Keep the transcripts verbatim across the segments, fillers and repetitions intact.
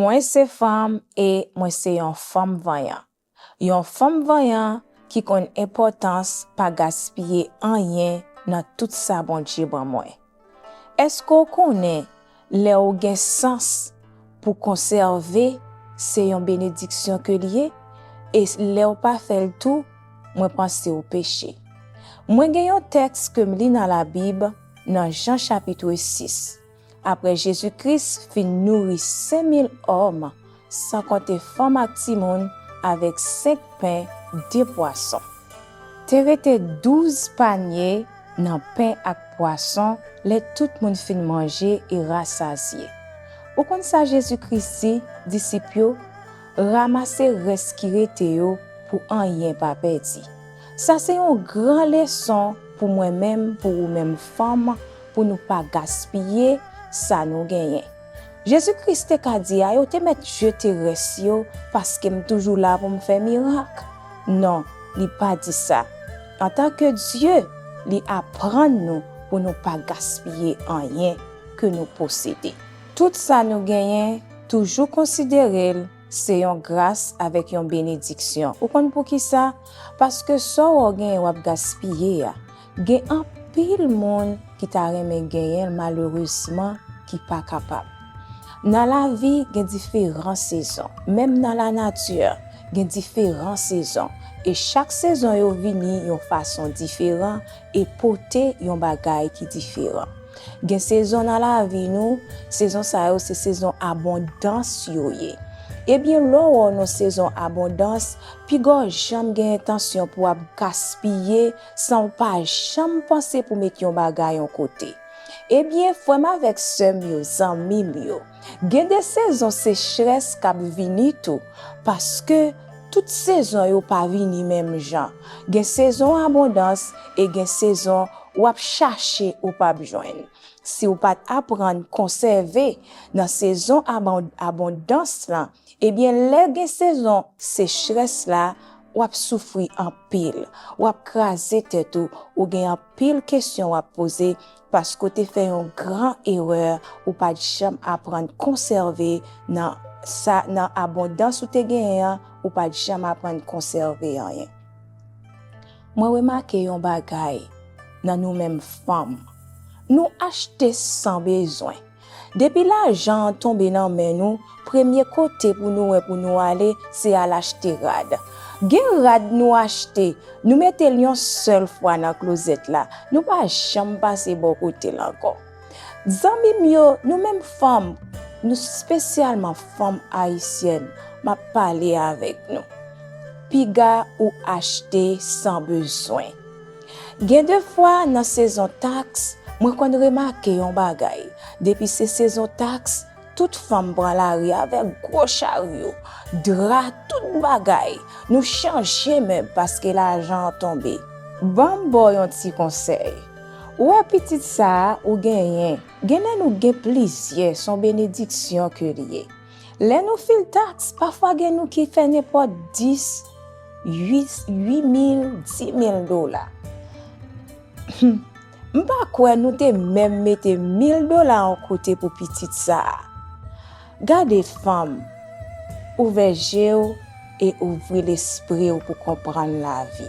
Mwen se fanm e mwen se yon fanm vanyan. Yon fanm vanyan ki konn enpòtans pa gaspiye anyen nan tout sa Bondye ban mwen. Èske w konnen lè w gen sans pou konsève, se yon benediksyon ke l ye? E lè w pa fè l tou, mwen panse w peche. Mwen gen yon tèks ke m li nan Labib, nan Jan chapit sis. Apre Jezi Kris fin nouri senk mil òm, san konte fanm ak timoun, avèk senk pen, de pwason. Te rete douz panye nan pen ak pwason lè tout moun fin manje e rasazye. Ou konn sa Jezi Kris di disip yo? Ramase rès ki rete yo pou anyen pa pèdi. Sa se yon gran leson pou mwen menm, pou ou menm fanm, pou nou pa gaspiye sa nou genyen. Jezi Kris te ka di a yo te mèt jete rès yo paske m toujou la pou m fè mirak. Non, li pa di sa. Antanke Dye, li aprann nou pou nou pa gaspiye anyen ke nou posede. Tout sa nou genyen, toujou konsidere l se yon gras avèk yon benediksyon. Ou konn poukisa? Paske sa w genyen w ap gaspiye a, gen anpil moun ki ta renmen genyen l, malerezman, ki pa kapab. Nan lavi, gen diferan sezon. Menm nan lanati, gen diferan sezon. E chak sezon yo vini yon fason diferan e pote yon bagay ki diferan. Gen sezon nan lavi nou, sezon sa yo se sezon abondans yo ye. Ebyen, lè w wè w nan sezon abondans, piga w janm gen entansyon pou w ap gaspiye san w pa janm panse pou met yon bagay yon kote. Ebyen, frè m avèk sè m yo, zanmi m yo, gen de sezon sechrès k ap vini tou, paske tout sezon yo pa vini menm jan. Gen sezon abondans e gen sezon w ap chache ou p ap jwenn. Si w pa t aprann konsève nan sezon abon-, abondans lan, ebyen, lè gen sezon sechrès la, w ap soufri anpil. W ap kraze tèt ou, ou gen anpil kesyon w ap poze, paske w te fè yon gran erè, ou pa t janm aprann konsève nan sa, nan abondans ou te genyen an, ou pa t janm aprann konsève anyen. Mwen remake yon bagay nan nou menm fanm. Nou achte san bezwen. Depi lajan an tonbe nan men nou, premye kote pou nou wè pou nou ale, se al achte rad. Gen rad nou achte, nou mete l yon sèl fwa nan klozèt la, nou pa janm pase bò kote l ankò. Zanmi m yo, nou menm fanm, nou spesyalman fanm ayisyèn, m ap pale avèk nou. Piga ou achte san bezwen. Gen de fwa nan sezon taks, mwen konn remake yon bagay. Depi se sezon taks, tout fanm pran lari avèk gwo charyo, dra, tout bagay. Nou chanje mèb paske lajan an tonbe. Ban m ba w yon ti konsèy. Ou wè pitit sa a ou genyen, gen lè nou gen plizyè, se yon benediksyon ke l ye. Lè nou fil taks, pafwa gen nou ki fè nenpòt dis, uit, uit mil, dis mil dola. M pa kwè nou te menm mete mil dola yon kote pou pitit sa a. Gade fanm, ouvè je w e ouvri lespri w pou konprann lavi.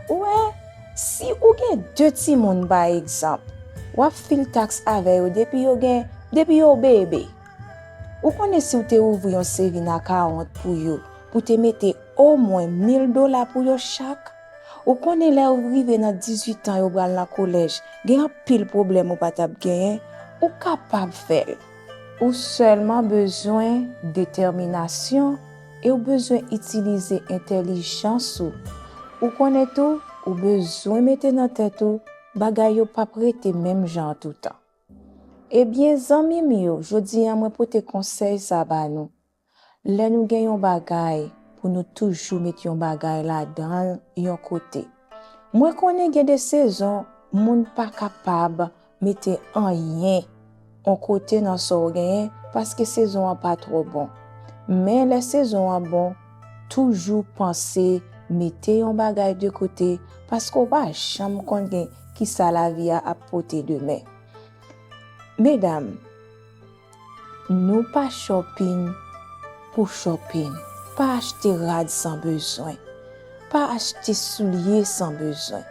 Ou wè, si ou gen de timoun pa egzanp, w ap fil taks avè yo depi yo gen, depi yo bebe. Ou konnen si w te ouvri yon saving account pou yo, pou te mete omwen mil dola pou yo chak, ou konnen lè yo rive nan dizuit an yo pral nan kolèj, gen anpil pwoblèm ou pa t ap genyen, ou kapab fè l. Ou sèlman bezwen detèminasyon e w bezwen itilize entèlijans ou. Ou konnen tou, ou bezwen mete nan tèt ou, bagay yo p ap rete menm jan toutan. Ebyen, zanmi m yo, jodi a mwen pote konsèy sa ba nou. Lè nou gen yon bagay, pou nou toujou met yon bagay ladan l yon kote. Mwen konnen gen de sezon, moun pa kapab mete anyen yon kote nan sa w genyen, paske sezon an pa twò bon. Men lè sezon an bon, toujou panse mete yon bagay de kote, paske w pa janm konn gen kisa lavi a ap pote demen. Medam, Nou pa shopping pou shopping. Pa achte rad san bezwen. Pa achte soulye san bezwen.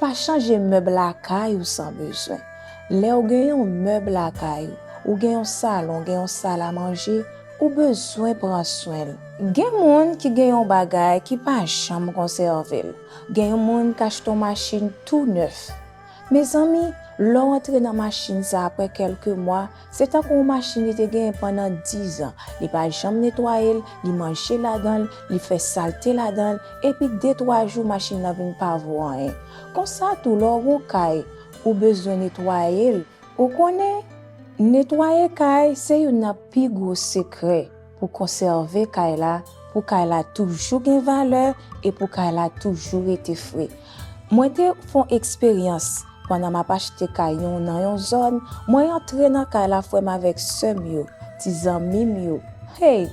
Pa chanje mèb lakay ou san bezwen. Lè w gen yon mèb lakay ou, ou gen yon salon, gen yon sal a manje, ou bezwen pran swen l. Gen moun ki gen yon bagay ki pa janm konsève l. Gen yon moun k achte yon machin tou nèf. Mezanmi, lè w antre nan machin sa apre kèlke mwa, se tankou yon machin li te genyen pandan dizan. Li pa janm netwaye l, li manje ladan l, li fè salte ladan l, epi de twa jou machin nan vin pa vo anyen. Konsa tou, lè w gen yon kay, ou bezwen netwaye l. Ou konnen, netwaye kay se youn nan pi gwo sekrè pou konsève kay la, pou kay la toujou gen valè e pou kay la toujou rete fre. Mwen te fè yon eksperyans pandan m ap achte kay yon, nan yon zòn, mwen antre nan kay la, frè m avèk sè m yo, ti zanmi m yo. Hey!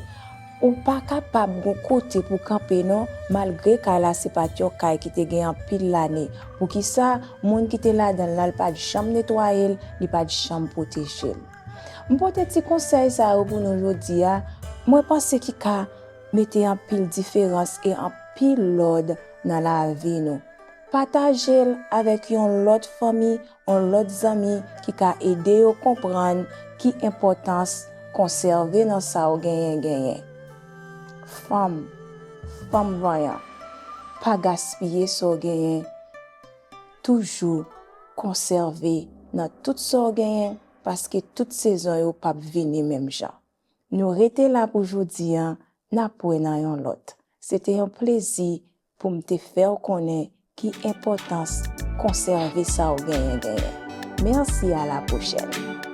Ou pa kapab gon kote pou kanpe non, malgre kay la se pa t yon kay ki te gen anpil lane. Poukisa? Moun ki te ladan l lan, li pa t janm netwaye l, li pa t janm pwoteje l. M pote ti konsèy sa yo pou nou jodi a, mwen panse ki ka mete anpil diferans e anpil lòd nan lavi nou. Pataje l avèk yon lòt fanmi, yon lòt zanmi ki ka ede yo konprann ki enpòtans konsève nan sa w genyen genyen. Fanm, fanm vanyan, pa gaspiye sa w genyen. Toujou konsève nan tout sa w genyen, paske tout sezon yo p ap vini menm jan. Nou rete la pou jodi a, n ap wè nan yon lòt. Se te yon plezi pou m te fè w konnen ki enpòtans konsève sa w genyen genyen. Mèsi, a la pwochèn.